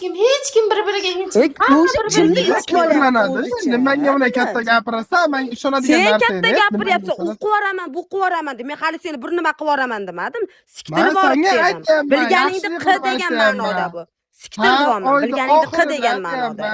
Hech kim, hech kim bir biriga hech Ey, hamma o'sha bir-biriga jimlik hech ichib olyapti Fikrlanadi. o'zicha. Nimanga bunday katta gapirasan? Manga ishonadigan Sen narsa katta gapiryapsan, u qilib yuboraman, bu qilib yuboraman deb. Men hali seni bir nima qilib yuboraman demadim. Siktirib Man yuborib senga dedim. aytyapman, Bilganingni yaxshilik qil qilib degan aytyapman. ma'noda bu. Siktir deyapman. Bilganingni qil degan ma'noda.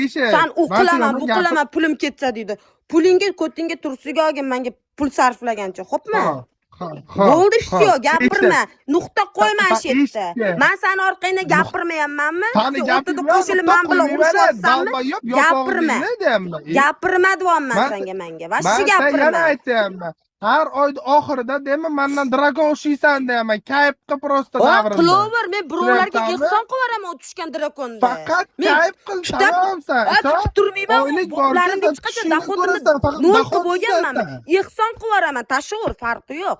Eshit. San u Man qilaman, seni bu gapir- qilaman, pulim ketsa deydi. Pulingga ko'tingga tursiga olgin, menga pul sarflagancha, xo'pmi? Ha, ha, ha, Bo'ldi, ha. всё, gapirma. Nuqta qo'yma Ta- shu yerda. eshit. Man sani orqangdan gapirmayapmanmi? Sani Sen o'rtada gapingga qo'shilib nuqta man bilan qo'ymayman, urushyapsanmi? долбоёб, Gapirma. yopog'ingni deyapman. Gapirma deyapman Man- senga menga. Man Вообще sen yana gapirma. aytyapman. Har oyda oxirida deyman, mandan дракон ushlaysan deyapman. Kayf qil просто O, davrimda. qilaver, men birovlarga Tushunyapsanmi? ehson qilib yuboraman u tushgan дракон da. Faqat Men kayf qil, tutab- tamomsan. A, tutib turmayman, Oylik u borsa, boblarimni hech qachon tushingni доход imni ko'rasan, faqat nol доход qilib bo'lganman. tushasan. Ehson qilib yuboraman, tashaver, farqi yo'q.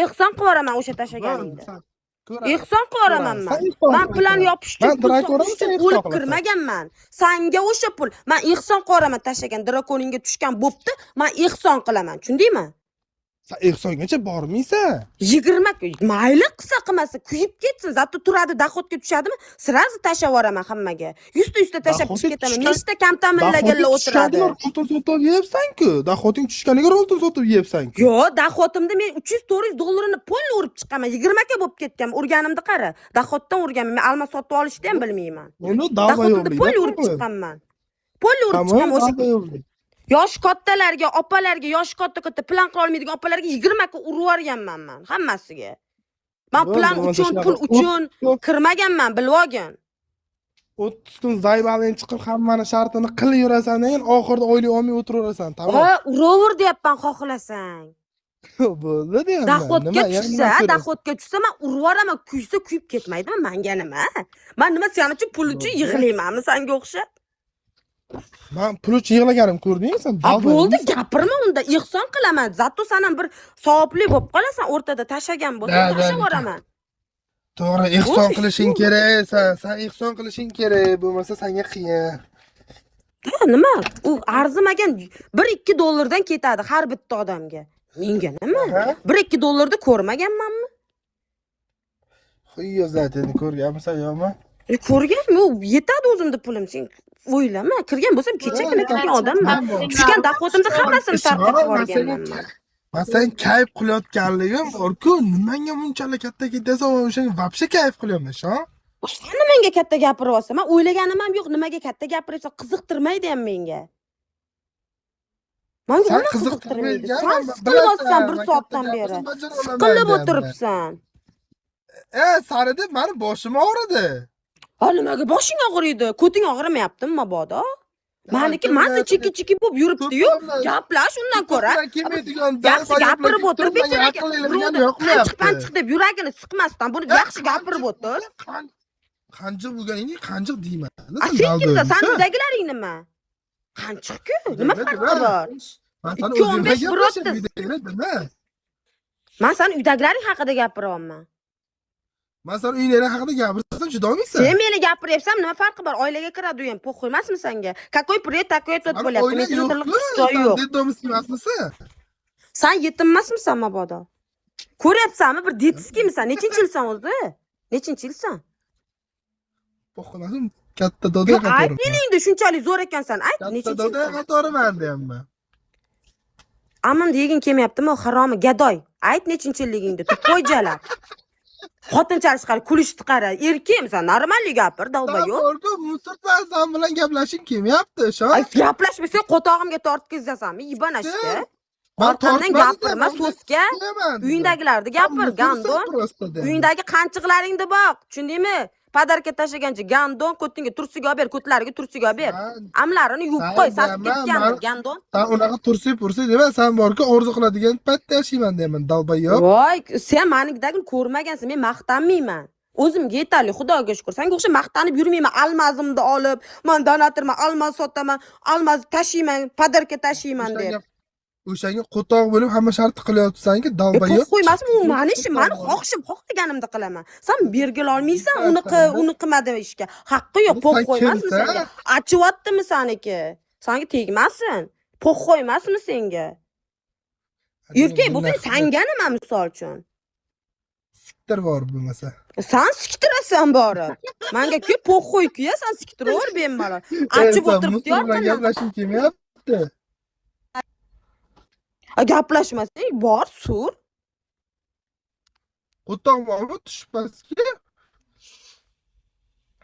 Ehson qilib yuboraman o'sha tashlaganingda. Ko'rasan. Ehson qilib yuboraman Ko'rasan. man. Sen ehson Man plan qilasan. yopish uchun, Man pul дракон topish uchun sen ehson o'lib qilasan. kirmaganman. Sanga o'sha pul, man ehson qilib yuboraman tashlagan дракон ingga tushgan bo'pti, man ehson qilaman, tushundingmi? Sen ehsongacha bormaysan. 20 mayli qilsa qilmasa kuyib ketsin, зато turadi, доход ga tushadimi, сразу tashlab yuboraman hammaga. Yuzta yuzta tashlab Доход ga chiqib ketaman. tushgan- Nechta kam ta'minlaganlar o'tiradi. Rolton sotib yeyapsan-ku. Доход ing tushganiga rolton sotib yeyapsan-ku. Yo'q, доход imda men 300-400 dollarini pul urib chiqaman. 20 ka bo'lib ketgan. Urganimni qara. Доход dan urganman. Men alma sotib olishni ham bilmayman. Uni Доход imda pul urib долбоёб lik. chiqqanman. Pul urib chiqqanman o'sha yosh kattalarga, opalarga, yosh katta katta plan qila olmaydigan opalarga 20 ka urib yuborganman man hammasiga. Man Bo'ldi, plan bo'lmasa uchun, shunaqa. pul uchun kirmaganman, bilib olgin. 30 kun заебал ing chiqib hammani shartini qilib yurasan, keyin oxirida oylik olmay o'tiraverasan, tamom. Ha, uraver deyapman xohlasang. Bo'ldi deyapman. Доход ga Nima, yana tushsa, nima so'raysan? доход ga tushsa man urib yuboraman, kuysa kuyib ketmaydimi? Manga nima? Man nima sen uchun pul uchun Bo'ldi. yig'laymanmi sanga o'xshab? Man pul uchun yig'laganim ko'rdingmi sen? Ha, bo'ldi, gapirma unda, ehson qilaman. Зато san ham bir savobli bo'lib qolasan, o'rtada tashlagan bo'lsang, Да, да, tashlab yuboraman. To'g'ri, ehson Bo'ldi, qilishing shu. kerak, san ehson qilishing kerak, bo'lmasa senga qiyin. Ha, nima? U arzimagan 1-2 dollardan ketadi har bitta odamga. Menga nima? Ha? 1-2 dollarda ko'rmaganmanmi? Xuy zaten ko'rganmisan yo'qmi? E, ko'rganmi? U yetadi o'zimda pulim. Sen o'ylama. Kirgan bo'lsam kechagina kirgan odamman. Tushgan доход imda hammasini tarqatib yuborganman man. Man sen kayf qilayotganligim bor-ku, nimanga bunchalik katta ketasan, man o'shanga вообще kayf qilyapman, sho. Sen nimaga katta gapiryapsan? Man o'ylaganim ham yo'q, nimaga katta gapiryapsan? Qiziqtirmaydi ham menga. Manga Sen nima qiziqtirmaydi? qiziqtirmaydigan, Sen man siqilyapsan bir bilasan, man soatdan katta beri. gapirsam bajara olaman Siqilib deyapman. o'tiribsan. E, sani deb mani boshim og'ridi. Ha, nimaga boshing og'riydi? Ko'ting og'rimayaptimi mabodo? Maniki mazza chiki chiki bo'lib yuribdi-yu. Gaplash undan ko'ra. Kelmaydigan Yaxshi gapirib o'tir becharaga. Birovni qanchiq panchiq deb yuragini siqmasdan buni yaxshi gapirib o'tir. Qanjiq bo'lganingni qanjiq deyman. A, sen kimsan? San uydagilaring nima? Qanchiq-ku? Nima farqi bor? 2.15, 1.30. Man sani uydagilaring haqida gapiryapman. Man sani uydagilar haqida gapirsam chidolmaysan. Sen meni gapiryapsan, nima farqi bor? Oilaga kiradi u ham, похуй emasmi senga? Какой привет, такой ответ bo'lyapti. Men seni tiliq joyi yo'q. Детдомский emasmisan? San yetim emasmisan mabodo? Ko'ryapsanmi? Bir детский misan? Nechinchi yilsan o'zi? Nechinchi yilsan? Похуй emasmi? Katta doda Yo'q, ayt qatoriman. endi shunchalik zo'r ekansan. Ayt, Katta nechinchi doda yilsan? qatoriman deyapman. Amin degin kelmayaptimi? Haromi, gadoy. Ayt nechinchi yilligingni. Тупой jalab. Xotin chalish qara, kulishni qara. Erkakmisan, нормальный gapir, долбоёб. Borku, musulmon san bilan gaplashgim kelmayapti, sho. Ay, gaplashmasang qo'tog'imga tortkizasanmi? Yibanashga. Man Orqamdan tortmadim, gapirma, man so'zga. qilaman dedim. Uyingdagilarni gapir, Sen гандон. просто dedim. Uyingdagi qanchiqlaringni boq, tushundingmi? Подарка tashlagancha гандон ko'tingga tursiga olib ber, ko'tlariga tursiga olib ber. Amlarini yuvib San qo'y, sasib deyapman, ketgandir, гандон. San unaqa tursi pursi dema, san borku orzu qiladigan paytda yashayman deyman, долбоёб. Voy, sen manikidagini ko'rmagansan, men maqtanmayman. O'zimga yetarli, Xudoga shukur. Senga o'xshab maqtanib yurmayman, алмаз imni olib, man донатор man, алмаз sotaman, алмаз tashiyman, подарка tashiyman deb. O'shanga qo'toq bo'lib hamma shartni qilyapsan-ki, долбоёб. Похуй emasmi u mani ishim, mani xohishim, xohlaganimda qilaman. San bergila olmaysan, uni qil, uni qilma deb ishga. Haqqi yo'q, Sen похуй emasmi kimsan? senga? Achyaptimi saniki? Sanga tegmasin. Похуй emasmi senga? Erkak bo'lsang sanga nima misol uchun? Siktir bor bo'lmasa. San siktirasan borib. Manga ku похуй ku ya, san siktiraver bemalol. Achib Sen o'tiribdi мусор bilan orqamdan. Gaplashging kelmayapti. A, gaplashmasang bor, sur. Qo'toq bormi tushib pastga?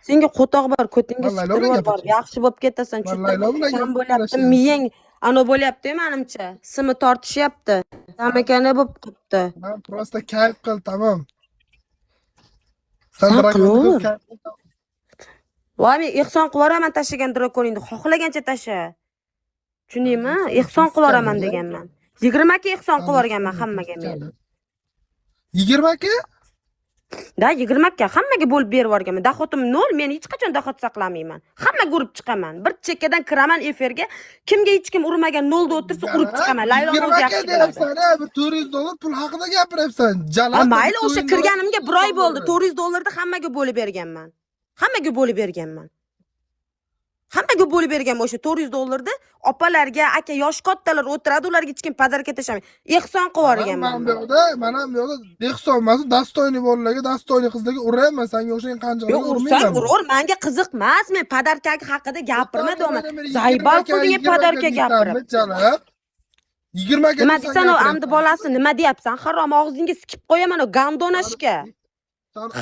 Senga qo'toq bor, ko'tingga Man Laylo bilan siktiraver bor. gaplashayapman. Yaxshi bo'lib ketasan. Man Chuta Laylo bilan kam bo'lyapti, gaplashayapman. Miyang ano bo'lyapti manimcha. Simi tortishyapti. Tamakani bo'lib qolibdi. Man просто kayf qil, tamom. San San drakonni ko'rib qilaver. Kayf qil, tamom. Voy, men ehson qilib yuboraman tashlagan drakoningni, xohlagancha tasha. Tushundingmi? Ehson qilib yuboraman deganman. 20 ka ehson qilib yuborganman hammaga men. 20 ka? Да, 20 ka hammaga bo'lib berib yuborganman. Доход im nol, men hech qachon доход saqlamayman. Hammaga urib chiqaman. Bir chekkadan kiraman efirga. Kimga hech kim urmagan, nolda o'tirsa urib chiqaman. Layloni o'zi 20 ka yaxshi biladi. Deyapsan, a, bir 400 dollar pul haqida gapiryapsan. Ha, Jalab. mayli, o'sha kirganimga bir oy bo'ldi. 400 dollarni hammaga bo'lib berganman. Hammaga bo'lib berganman. Hammaga bo'lib berganman o'sha 400 dollarni opalarga, aka, yosh kattalar o'tiradi, ularga hech kim подарка tashlamaydi. Ehson qilib yuborganman. Man bu yoqda, mana bu yoqda ehson emas, достойный bolalarga, достойный qizlarga uryapman. Sanga o'xshagan qanjiqlarga Yo'q, ursang urmayman. Uraver, menga qiziq emas. Men подарка haqida gapirma deyapman. Заебал qilding подарка gapirib. Jalab. 20 ka Nima deysan, o amdi bolasi, nima deyapsan? Harom og'zingga sikib qo'yaman o гандонашка.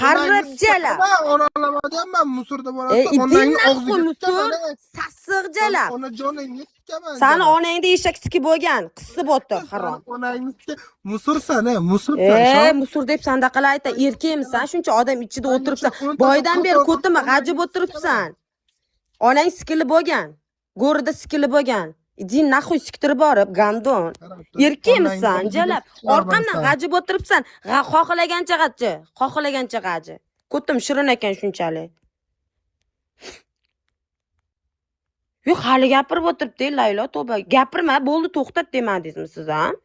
Harrab jalab. Onalamadiyapman, мусор da E, borasiz, иди onangni нахуй, og'ziga мусор. tikaman, e. Sassiq jalab. Onajoningni tikaman. Sani jalab. onangda eshak siki bo'lgan, qisib o'tir, harom. Sani onangni мусор san, e, мусор san. E, мусор deb sandaqalar ayta, erkakmisan, shuncha odam ichida o'tiribsan. Boydan beri ko'timi g'ajib o'tiribsan. Onang sikili bo'lgan. Go'rida sikili bo'lgan. Иди нахуй, siktirib borib, гандон. Erkakmisan, jalab. Orqamdan g'ajib o'tiribsan. Xohlagancha g'aji, xohlagancha g'aji. Ko'tim shirin ekan shunchalik. Yo'q, hali gapirib o'tiribdi Laylo, tavba. Gapirma, bo'ldi, to'xtat demadingizmi siz ham?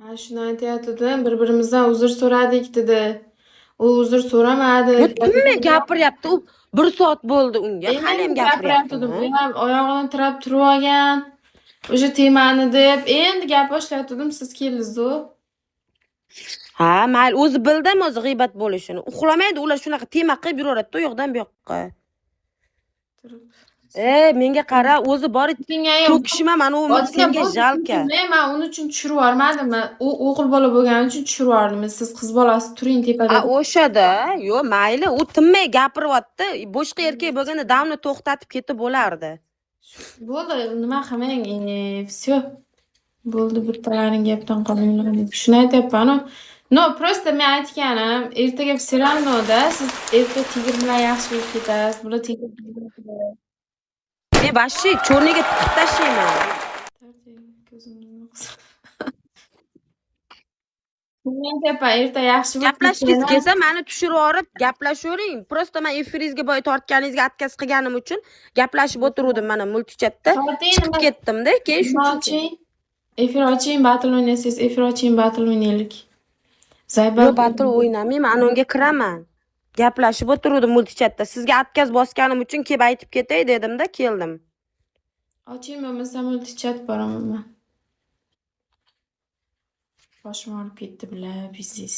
Ha, shuni aytayotgandim, bir-birimizdan uzr so'radik dedi. U uzr so'ramadi. Yo'q, tinmay gapiryapti. U bir soat bo'ldi unga, Men hali ham gapiryaptim. gapiryapti. U ham oyog'ini tirab turib olgan. O'sha temani deb endi gap boshlayotgandim, siz keldingiz-u. Ha, mayli, o'zi bildim o'zi g'iybat bo'lishini. Uxlamaydi, ular shunaqa tema qilib yuraveradi u yoqdan bu yoqqa. Turib. E, menga qara, o'zi bor Senga ham to'kishma, mana u Ozgina senga bo'ldi, жалко. Men uning uchun tushirib yubormadim. Man u o'g'il bola bo'lgani uchun tushirib yubordim. Siz qiz bolasi turing tepada. A, o'shada, yo'q, mayli, u tinmay gapiryapti. Boshqa erkak bo'lganda давно to'xtatib ketib bo'lardi. Bo'ldi, nima qilmang, всё. Bo'ldi, bittalaring gapdan qolinglar deb. Shuni aytyapman-u. Но, просто men aytganim, ertaga все равно da siz erta tigr bilan yaxshi bo'lib ketasiz. Bular tigr Men вообще черный ga tiqib tashlayman. Ko'zimni Men aytyapman, erta yaxshi bo'lib Gaplashgingiz ketadi. kelsa, mani tushirib yuborib gaplashavering. Просто men efiringizga boya tortganingizga отказ qilganim uchun gaplashib o'tiruvdim mana multichatda. Torting, Chiqib nima ketdim-da, keyin nima shuning uchun. oching? Efir oching, battle o'ynasangiz, efir oching, battle o'ynaylik. Заебал. Yo'q, battle o'ynamayman, ana unga kiraman. Gaplashib o'tiruvdim multichatda. Sizga отказ bosganim uchun kelib aytib ketay dedim-da, keldim. Oching, bo'lmasa multichat boraman man. Boshim og'rib ketdi, бля, пиздец.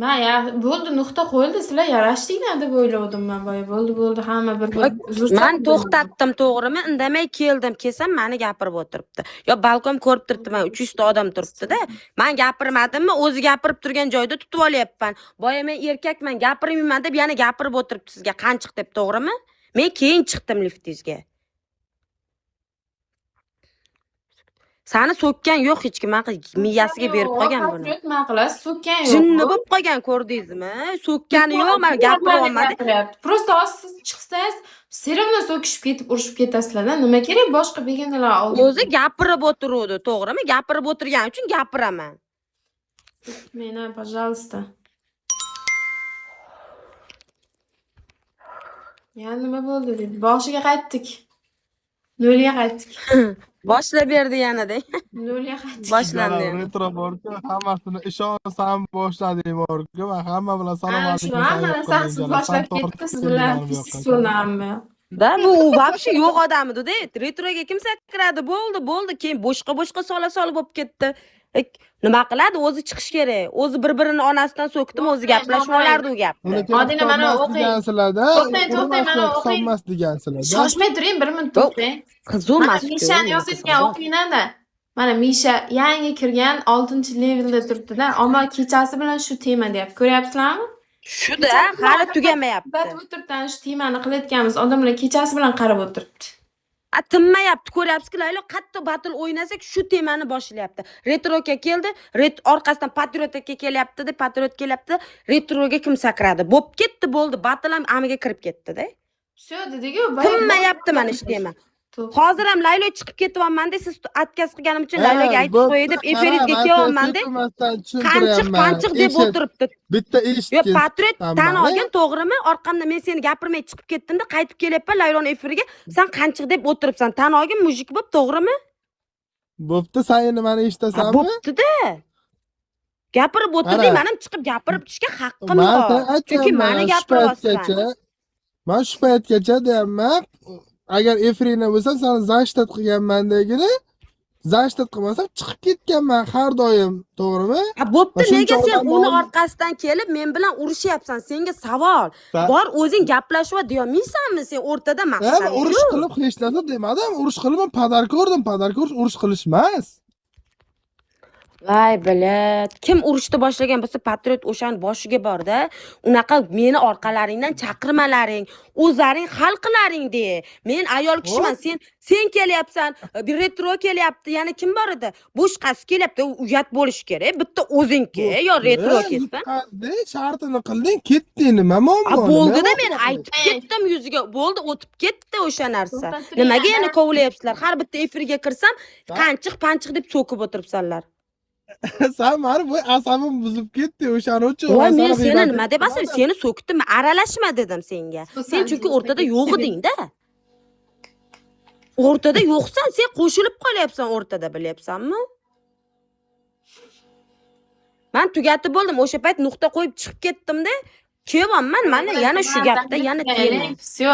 Man ya bo'ldi, nuqta qo'yildi, sizlar yarashdinglar deb o'ylovdim man boya. Bo'ldi, bo'ldi, hamma bir bir uzr Man so'radi. To'xtatdim, to'g'rimi? Indamay keldim. Kelsam, mani gapirib o'tiribdi. Yo, balkon ko'rib turibdi, man 300 ta odam turibdi-da. Man gapirmadimmi, o'zi gapirib turgan joyda tutib olyapman. Boya men erkakman, gapirmayman deb yana gapirib o'tiribdi sizga qanchiq deb, to'g'rimi? Men keyin chiqdim liftingizga. Sani so'kkan yo'q hech kim, man miyasiga berib qo'ygan buni. Patriot nima qilasiz? So'kkan yo'q. Jinni bo'lib qolgan, ko'rdingizmi? So'kkani yo'q, man gapiryapman. Gapiryapti. Просто hozir siz chiqsangiz, все равно so'kishib ketib, urushib ketasizlar-da. Nima kerak boshqa begonalar oldida? O'zi gapirib o'tiruvdi, to'g'rimi? Gapirib o'tirgani uchun gapiraman. Meni, пожалуйста. Ya nima bo'ldi dedi. Boshiga qaytdik. Nolga qaytdik. Boshlab berdi yanada. Nolga qaytdik. Boshlandi. Jalab, retro borku, hammasini ishonsam boshlading borku va hamma bilan salom Ana alaykum shu san hamma yo'q narsani qilmang siz jalab. San boshlab tortib ketdi, siz kelding bilan mana bu yoqqa. pis bo'ldi. Да, bu вообще yo'q odam edi-da. Retroga kim sakiradi? Bo'ldi, bo'ldi. Keyin boshqa boshqa sola solib bo'lib ketdi. Nima qiladi? O'zi chiqish kerak. O'zi bir-birini onasidan so'kdimi, o'zi gaplashib olardi u gapni. Uni Odina, mana hisob emas o'qing. degansizlar-da. To'xtang, to'xtang, mana Hisob o'qing. emas degansizlar-da. Shoshmay turing, bir minut to'xtang. Qiziq Mana emas-ku. Mishani yozayotgan o'qinglar-da. Mana Misha yangi kirgan 6-levelda turibdi-da. Ammo kechasi bilan shu tema deyapti. Ko'ryapsizlarmi? Shuda hali tugamayapti. Kuzatib o'tiribdi, ana shu temani qilayotganmiz. Odamlar kechasi bilan qarab o'tiribdi. A tinmayapti, ko'ryapsizki, Laylo qattiq battle o'ynasak shu temani boshlayapti. Retroga keldi, orqasidan Patriot aka kelyapti, deb Patriot kelyapti, retroga kim sakradi? Bo'p ketdi, bo'ldi, battle ham amiga kirib ketdi-da. Shu dedi-ku, Tinmayapti mana shu tema. Hozir ham Laylo chiqib ketyapman-da, siz отказ qilganim uchun Layloga aytib qo'yay deb efiringizga kelyapman-da. Qanchiq qanchiq deb o'tiribdi. Bitta Yo, eshitgin. Patriot tan Hammani. olgin, to'g'rimi? Orqamda men seni gapirmay chiqib ketdim-da, qaytib kelyapman Layloni efiriga. Sen qanchiq deb o'tiribsan. Tan olgin, мужик bo'lib, to'g'rimi? Bo'pti, sen endi mani Ha, eshitasanmi? bo'pti-da. Gapirib o'tirding, Qara. men ham chiqib gapirib tushga haqqim Man bor. sana Chunki mani aytyapman, shu gapiryapsan. paytgacha, man shu paytgacha deyapman, agar efiringda bo'lsam seni защита qilganman degini, защита qilmasam chiqib ketganman har doim, to'g'rimi? Ha, bo'pti, Va shuncha nega sen odam uni bor- orqasidan kelib men bilan urushyapsan? Senga savol. Bor o'zing gaplashib deyolmaysanmi sen o'rtada Ha, maqsad? urush qilib hech narsa demadim, urush qilib man подарка urdim, подарка urish urush qilish emas. Voy блядь, kim urushni boshlagan bo'lsa, Patriot o'shani boshiga borda. Unaqa meni orqalaringdan chaqirmalaring, o'zlaring hal qilaring de. Men ayol kishiman, sen kelyapsan, bir retro kelyapti, yana kim bor edi? Boshqasi kelyapti, u uyat bo'lishi kerak. Bitta o'zingki yo retro kelsin. Yutqazdi, shartini qilding, ketding, nima muammo? A bo'ldi-da, Nima men muammo? aytib ketdim yuziga. Bo'ldi, o'tib ketdi o'sha narsa. To'xtab turing, Nimaga yana ana. kovlayapsizlar? Har bitta efirga kirsam, qanchiq panchiq deb so'kib o'tiribsanlar. Sen mani bu asabim buzib ketdi o'shaning uchun. Voy, Man men sana seni g'iybat nima deb asab, etmadim. seni so'kdim, aralashma dedim senga. Sen chunki o'rtada yo'q eding-da. O'rtada yo'qsan, sen qo'shilib qolyapsan o'rtada, bilyapsanmi? Man tugatib bo'ldim, o'sha payt nuqta qo'yib chiqib ketdim-da. Kelyapman, mana yana shu gapda yana tema. Всё.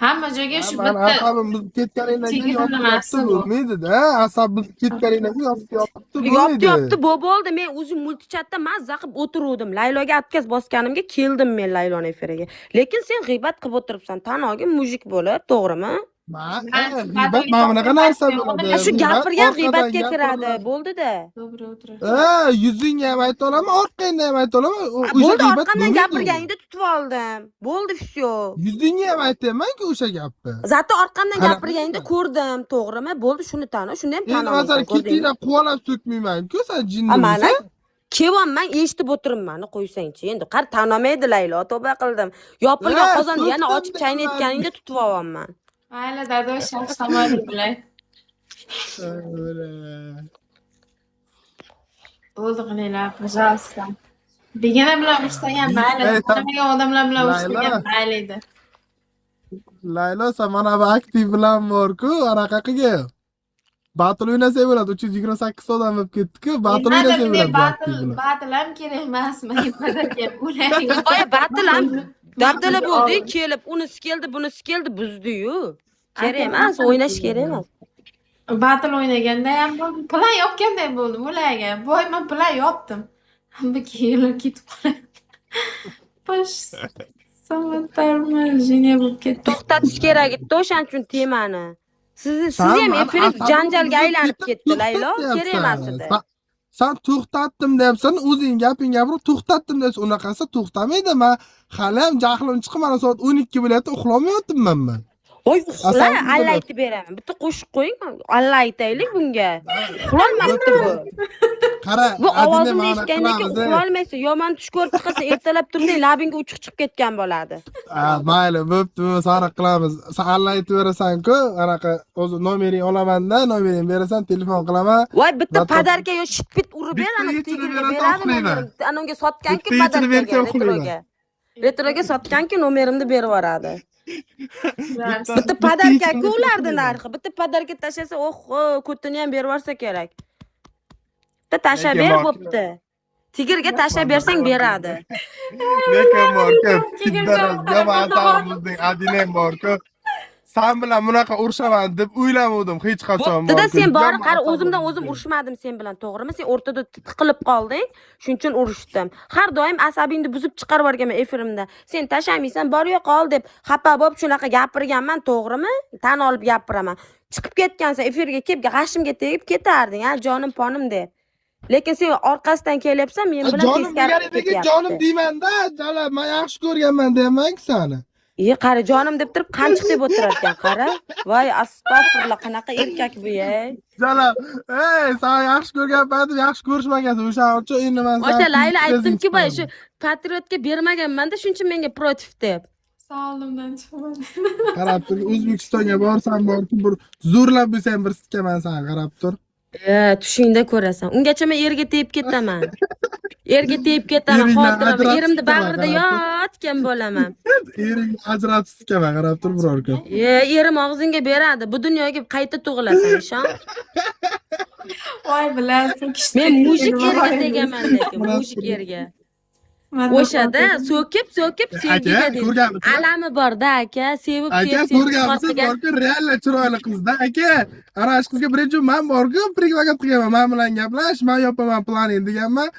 Hamma joyga shu Mani bitta asabim buzib ketganingdan keyin chegirma yotib nimasi yotib bu? bo'lmaydi-da. Asab buzib ketganingdan keyin yotib yotib Yopdi bo'lmaydi. yopdi bu bo'ldi. Men o'zim multichatda mazza qilib o'tiruvdim. Layloga отказ bosganimga keldim men Layloni efiriga. Lekin sen g'iybat qilib o'tiribsan. Tan olgin мужик bo'lib, to'g'rimi? Man Man g'iybat mana bunaqa narsa bo'ladi. Ha, shu G'iybat gapirgan orqadan g'iybatga kiradi. gapiriladi. Bo'ldi-da. To'g'ri o'tir. Ha, yuzingga ham ayta olaman, orqangda ham ayta olaman. Ha, O'sha bo'ldi, g'iybat orqamdan bo'lmaydi. gapirganingda tutib oldim. Bo'ldi, всё. Yuzingga ham aytyapman-ku o'sha gapni. Зато orqamdan Qanaqa gapirganingda ko'rdim, to'g'rimi? Bo'ldi, shuni tan, shuni ham tan Endi masalan olmaysan, ko'rdingmi? ketingdan quvalab so'kmayman-ku, sen jinni Ha, mana bo'lsang. kelyapman, eshitib o'tiribman, qo'ysangchi. Endi qar tan olmaydi Laylo, tavba qildim. Yopilgan Ha, qozonni yana so'kdim ochib deyman. chaynayotganingda tutib olyapman. Mayli, dado, shaxs bilan. Bo'ldi qilinglar, пожалуйста. Begona bilan urushsang ham mayli, Ey, tanimagan odamlar bilan urushsang ham Laylo. mayli edi. Laylo, sen mana bu aktiv bilan bor-ku, anaqa qilgin. Battle o'ynasak bo'ladi, 328 odam bo'lib ketdi-ku, battle Nima o'ynasak bunday bo'ladi bu aktiv battle, bilan. battle ham kerak emas, menga подарка o'laylik. Boya battle ham dabdala bo'ldi, kelib, unisi keldi, bunisi keldi, buzdi-yu. Kerak emas, o'ynash kerak emas. Battle o'ynaganda ham bo'ldi, plan yopganday bo'ldim ularga. Voy, men plan yopdim. Hamma kelib ketib qoladi. Bosh самоторможение bo'lib ketdi. To'xtatish kerak edi o'shaning uchun temani. Sizni Sen sizni ham mani efiringiz asabimni janjalga buzib aylanib ketib ketdi, Laylo, to'xtat kerak emas deyapsan. edi. Sen to'xtatdim deyapsan, o'zing gaping gapirib to'xtatdim deyapsan. Unaqasi to'xtamaydi. Men hali ham jahlim chiqib, mana soat 12 bo'lyapti, uxlamayapman men. Voy, uxla, Asabim alla buziladi. aytib beraman. Bitta qo'shiq qo'ying, alla aytaylik bunga. Uxlolmabdi bu. Qara, Bu Adina ovozimni mana eshitgandan keyin qilamiz, uxlolmaysan. Yomon tush ko'rib chiqasan, ertalab tursang labingga uchuq chiqib ketgan bo'ladi. Ha, mayli, bo'pti, sariq qilamiz. Sen alla aytib berasan-ku, anaqa o'zi nomering olamanda, nomeringni berasan, telefon qilaman. Voy, bitta Bitta- подарка yo shitbit urib ber, Bitta ana yechini tigirga berasan, beradi uxlayman. nomerimni. Ana unga sotganki Bitta yechini подарка ga, bersam uxlayman. retroga. Retroga sotganki nomerimni berib yuboradi. Bitta Bitta подарка ku yechini ularni uxlayman. narxi. Bitta подарка tashlasa, oho, ko'tini ham berib yuborsa kerak. Bitta tashlab Lekin ber bor- bo'pti. Tigirga tashlab bersang beradi. Lekin bor-ku, Tigirga yomon asabimizding Adina ham bor-ku. Sen bilan bunaqa urushaman deb o'ylamovdim hech qachon. Bo'pti-da, borku. sen borib Judayam qara, asabim o'zimdan o'zim buzildi. Urushmadim sen bilan, to'g'rimi? Sen o'rtada tiqilib qolding, shuning uchun urushdim. Har doim asabingni buzib chiqarib yuborganman efirimda. Sen tashlamaysan, bor yo'qol deb xafa bo'lib shunaqa gapirganman, to'g'rimi? Tan olib gapiraman. Chiqib ketgansan, efirga kelib g'ashimga tegib ketarding, ha, jonim ponim deb. Lekin sen orqasidan kelyapsan, men bilan Jonim teskari deganidagi ketyapti. Jonim deymanda, jalab, men yaxshi ko'rganman deyapman-ku seni. E, qara, jonim deb turib qanchiq deb o'tirar ekan, qara. Voy, astag'firulloh, qanaqa erkak bu, ey. Jalab, ey, sen yaxshi ko'rganman deb yaxshi ko'rishmagansan. O'shaning uchun endi men seni O'sha Layla tez aytdimki, boya shu chiqaraman. Patriotga bermaganman-da, shuning uchun menga против deb. Sog'limdan chiqmadi. Qarab tur, O'zbekistonga borsam borku, bir zo'rlab bo'lsam bir sikaman seni, qarab tur. E, tushingda ko'rasan. Ungacha men erga tegib ketaman. Erga tegib ketaman, Eringdan xotiram. ajratib Erimni ketaman, bag'rida qarab tur. yotgan bo'laman. Eringni ajratib sikaman, qarab tur biror kun. E, erim og'zingga beradi. Bu dunyoga qayta tug'ilasan, ishon. Voy bilasan, Men мужик erga tegaman lekin, мужик erga. O'shada so'kib, so'kib Aka, sevgiga deydi. ko'rganmisiz? Alami bor-da, aka, sevib, Aka, sevib, sevib ko'rganmisiz chiqargan. borku, реально chiroyli qizda, aka. Ana shu qizga birinchi man borku, предлагать qilganman. Man bilan gaplash, man yopaman planing deganman.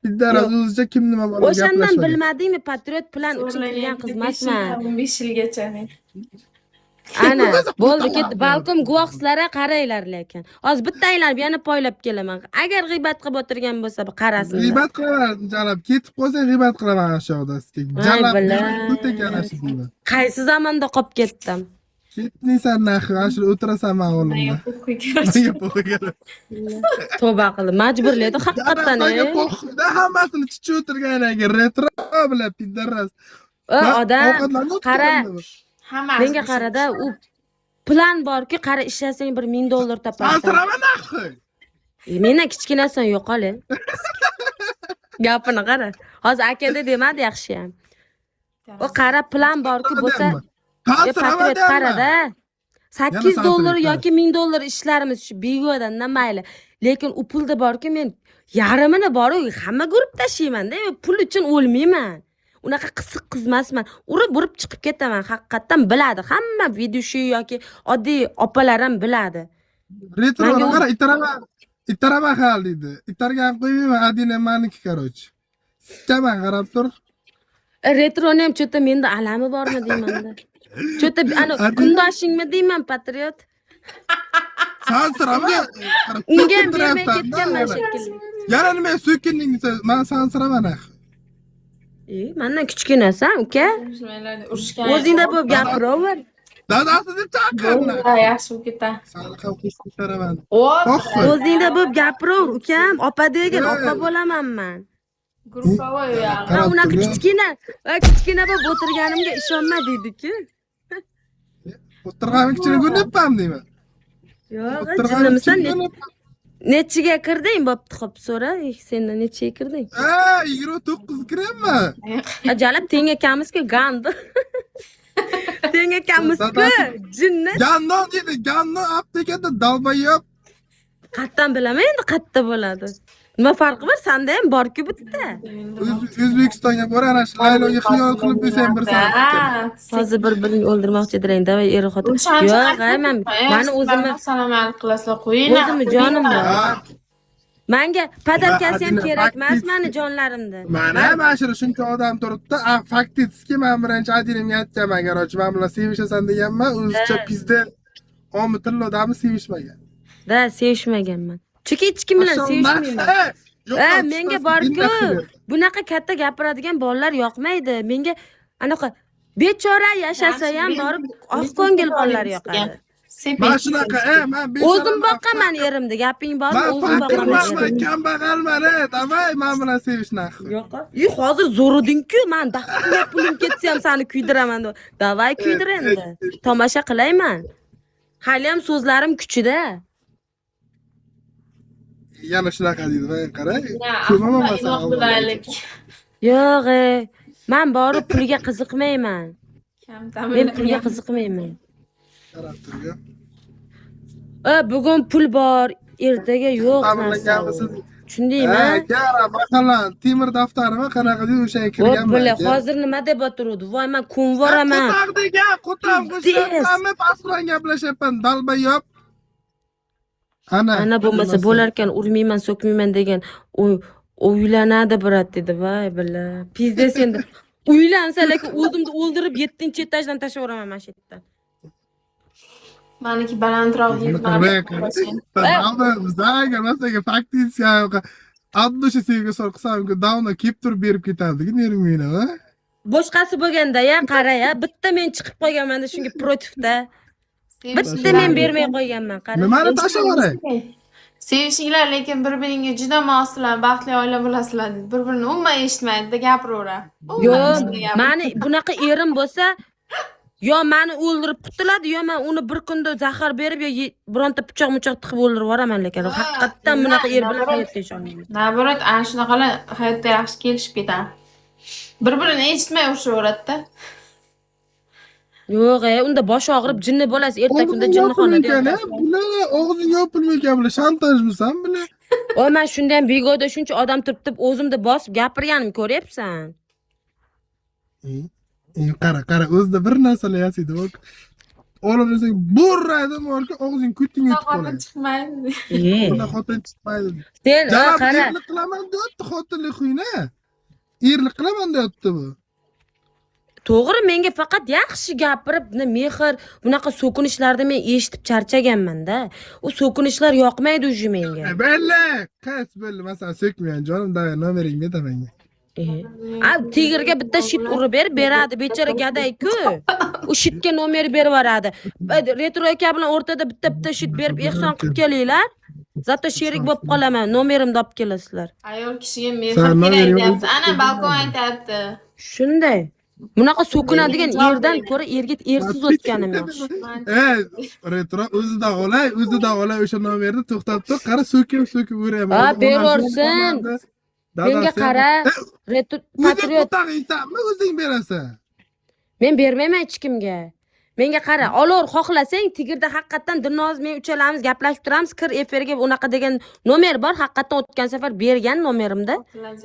Bitta Yo'q. o'zicha kim nima bilan O'shandan gaplashmagan. Bilmadingmi, patriot plan uchun kirgan qiz emasman. 5 yilgacha men. Ana, bo'ldi, ketdi. Balkim guvohsizlar qaranglar lekin. Hozir bitta aylanib yana poylab kelaman. Agar g'iybat qilib o'tirgan bo'lsa, qarasin. G'iybat qilaman, jalab. Ketib qolsang g'iybat qilaman shu yoqda sizga. Voy Jalab bila. ko'ta ana shu deyman. Qaysi zamonda qolib ketdim? Ketmaysan нахуй, ana shu o'tirasan man o'rnimda. Menga похуй, короче. Menga похуй keladi. Tavba qildim. Majburlaydi haqiqatdan. Menga Ey. похуй da, hammasini chichib o'tirgan ekan. Retro bilan пидарас. O, odam qara, Hammasi. Menga qarada, u plan borki, qara, ishlasang bir 1000 dollar topasan. Sansirama нахуй. E, mendan kichkinasan, yo'qol. E. Gapini qara. Hozir akada demadi yaxshiyam. O qara, plan borki bo'lsa, e, Sansirama patriot deyapman. qarada. 8 Yana dollar sansiraydi. Yoki 1000 dollar ishlarimiz shu begodan mayli. Lekin u pulda borki, men yarmini boru hamma ko'rib tashlaymanda, pul uchun o'lmayman. Unaqa qisiq qiz emasman. Urib urib chiqib ketaman. Haqiqatdan biladi. Hamma ведущий yoki oddiy opalar ham biladi. Retroni Manga qara, itaraman. Itaraman hal deydi. Itargan qo'ymayman, Adina maniki, короче. Sikaman, qarab tur. E, retroni ham что-то menda alami bormi deymanda. Что-то ana kundoshingmi deyman, patriot. Sansirama. Unga ham bermay ketganman shekilli. Yana nima so'kinding desa, man sansirama нахуй. E, mandan kichkinasan, uka. Urushgan. O'zingda bo'lib gapiraver. Dadasi deb chaqir. Bo'ldi, yaxshi bo'lib ketadi. Sani ham qo'shib ko'taraman. O, Похуй. O'zingda bo'lib gapiraver, ukam. Opa degin, opa Ey. bo'laman man. Gruppavoy u yog'i. Ha, Qarab unaqa tur, ya. kichkina, va kichkina bo'lib o'tirganimga ishonma deydi-ku. O'tirgan kichkina ko'ryapman deyman. Yo'q, O'tirgan jinnimisan? kichkina ko'ryapman. Nechiga kirding? Bo'pti, xo'p, so'ra. Eh, sendan nechiga kirding? Ha, 29 kiryapman. A, jalab teng ekanmiz-ku, gandi. Teng ekanmiz-ku, jinni. Гандон deydi, гандон aptekada долбоёб. Qayerdan bilaman endi qayerda bo'ladi? Nima farqi bor? Sanda ham bor-ku bitta. O'zbekistonga bor, ana shu Layloga xiyol qilib bersang bir soat. Hozir bir-birini o'ldirmoqchi edilar, давай er xotin. Yo'q, ay, man mani o'zimni Salom qilasizlar, qo'yinglar. o'zimni jonim bor. Ha, Manga подарка si ham Adina, kerak emas фактически- mani jonlarimda. Mana mana shu shuncha odam turibdi. A, фактически man birinchi Adinimga aytganman, короче, man bilan sevishasan deganman, o'zicha pizda omi tillodami sevishmagan. Da, sevishmaganman. Chunki hech kim bilan sevishmayman. Yo'q, Menga borku, bunaqa katta gapiradigan bolalar yoqmaydi. Menga anaqa bechora yashasa ham borib oq ko'ngil bolalar yoqadi. Man shunaqa, man bechora. O'zim boqaman erimni, gaping bormi? Man O'zim boqaman faqirman, man erimni. kambag'alman, давай man bilan sevish нахуй. Yo'q. И hozir zo'riding-ku, man dahga pulim ketsa ham seni kuydiraman deb. Давай kuydir endi. Tomosha qilayman. Hali ham so'zlarim kuchida. Yana shunaqa deydi, man qara. Ko'maman man seni Inoq. Yo'q, man borib pulga qiziqmayman. Kam Men pulga qiziqmayman. Qarab turgan. E, bugun pul bor, ertaga yo'q narsa. Ta'minlanganmisiz? Tushundingmi? Ha, aka, masalan, temir daftarimi qanaqa deydi, o'shaga Voy kirganman бля, aka. Hozir nima deb o'tiruvdi? Voy, man ko'nvoraman. Qo'taq degan, qo'taq Пиздец. qo'shyapmanmi, pastdan gaplashyapman, долбоёб. Ana, Ana bo'lmasa nimasi? Bo'larkan, urmayman, so'kmayman degan. U uylanadi, брат, dedi. Voy, бля. Пиздец endi. Uylansa, lekin o'zimni o'ldirib 7-etajdan tashlab yuboraman mana shu yerdan. Maniki balandroq. Bizaga фактически от души sevgi qilsam, давно kelib turib berib ketardik nervingni, ha? Boshqasi bo'lganda ya, qara ya, bitta men chiqib qolganman-da shunga против da. Bitta men bermay qo'yganman, qara. Nimani tashlab yuboray? Sevishinglar, lekin bir-biringga juda mossizlar, baxtli oila bo'lasizlar dedi. Bir-birini umuman eshitmaydi, gapiraveradi. Umuman Yo'q, eshitmaydi. Mani bunaqa erim bo'lsa, yo mani o'ldirib qutuladi, yo men uni bir kunda zahar berib, yo bironta pichoq muchoq tiqib o'ldirib yuboraman, lekin haqiqatdan bunaqa er bilan hayotda yasholmayman. Наоборот, ana shunaqalar hayotda yaxshi kelishib ketadi. Bir-birini eshitmay urushaveradida. Yo'q, unda bosh og'rib jinni bo'lasiz, erta kunda Og'zing jinnixonada yopilmaykan, yotasiz. Bular og'zing yopilmaykan, bular shantajmisan, bular? Voy, man shunda ham begoda shuncha odam turibdi, o'zimni bosib gapirganim ko'ryapsan. Qara, qara, o'zida bir narsalar yasaydi. Bak. Olib desang, burradi, morka og'zing ko'tingga yetib Xotin qoladi. chiqmaydi. E. Bunda xotin chiqmaydi. Sen ha, Janob, qara. Erlik qilaman deyapti, xotinlik xuyna. Erlik qilaman deyapti bu. To'g'ri, menga faqat yaxshi gapirib, mehr, bunaqa so'kinishlarni men eshitib charchaganman-da. U so'kinishlar yoqmaydi уже menga. Belli, qaysi belli, masalan, so'kmayan jonim, давай nomeringni beraman menga. E. A, tigirga bitta shit urib berib beradi, bechora gaday-ku. U shitga nomer berib yuboradi. Retro aka bilan o'rtada bitta bitta shit berib ehson qilib kelinglar. Зато sherik bo'lib qolaman, nomerimni olib kelasizlar. Ayol kishiga mehr Sen kerak nomeringni deyapti. Ana balkon aytyapti. Shunday. Bunaqa so'kinadigan erdan ko'ra erga ersiz o'tganim yaxshi. Ey, retro o'zidan olay, o'zidan olay o'sha nomerni, to'xtab tur, qara, so'kib so'kib uraman. Ha, berorsin. Menga qara, retro O'zing patriot qo'taq yeysanmi, o'zing berasan? Men bermayman hech kimga. Menga qara, olor xohlasang, tigirda haqiqatdan Dilnoz men uchalamiz gaplashib turamiz, kir efirga, unaqa degan nomer bor, haqiqatdan o'tgan safar bergan nomerimda.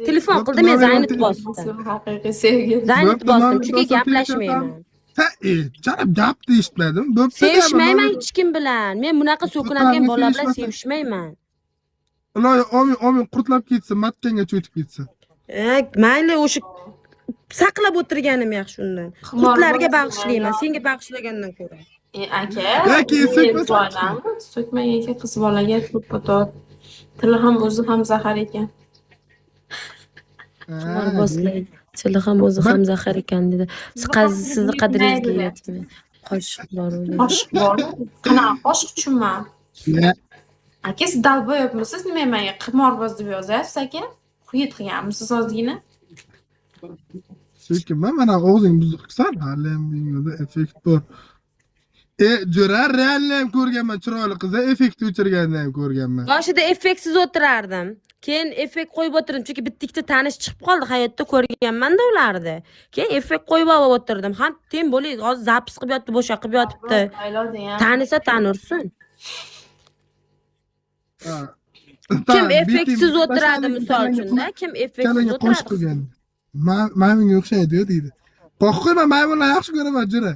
Telefon qildi, men занят bosdim. Haqiqiy sevgi. Занят Bo'pti, bosdim, nomer chunki bo'lsa gaplashmayman. Ha, janob, gapni eshitmadim. Bo'pti. Sevishmayman hech kim bilan. Men bunaqa so'kinadigan Qo'taqni bola bilan sevishmasan. sevishmayman. Iloyo, omin, omin, qurtlab ketsin, matkanga cho'tib ketsin. E, mayli, o'sha saqlab o'tirganim yaxshi undan. Qurtlarga bag'ishlayman, senga bag'ishlagandan ko'ra. E, aka, Yoki so'kmasa- bolami? So'kmang aka, qiz bolaga to'ppa-to'g'ri. Tili ham o'zi ham zahar ekan. Qimorboz tili ham o'zi ham zahar ekan dedi. Sizni qadringizga yetmaydi. Qoshiq bor uni. Qoshiq bormi? Qanaqa qoshiq, tushunmadim. Ya, Aka, siz долбоёб misiz? Nima, menga qimorboz deb yozyapsiz, aka? Хует qilganmisiz ozgina? So'kinma, mana og'zing buzuqsan, hali ham dunyoda effekt bor. E, jo'ra, реально ham ko'rganman chiroyli qizni, effekt o'chirganini ham ko'rganman. Boshida effektsiz o'tirardim. Keyin effekt qo'yib o'tirdim, chunki bitta ikkita tanish chiqib qoldi, hayotda ko'rganman-da ularni. Keyin effekt qo'yib olib o'tirdim. Ham тем более hozir запись qilib yotibdi, bo'sha qilib yotibdi. Tanisa tanursin. Ha. Kim effektsiz o'tiradi misol uchun-da? Kim effektsiz Kallangga qo'sh o'tiradi? qo'ygan. Maymunga o'xshaydi deydi. Qo'rqmayman, maymunlarni yaxshi ko'raman, jo'ra.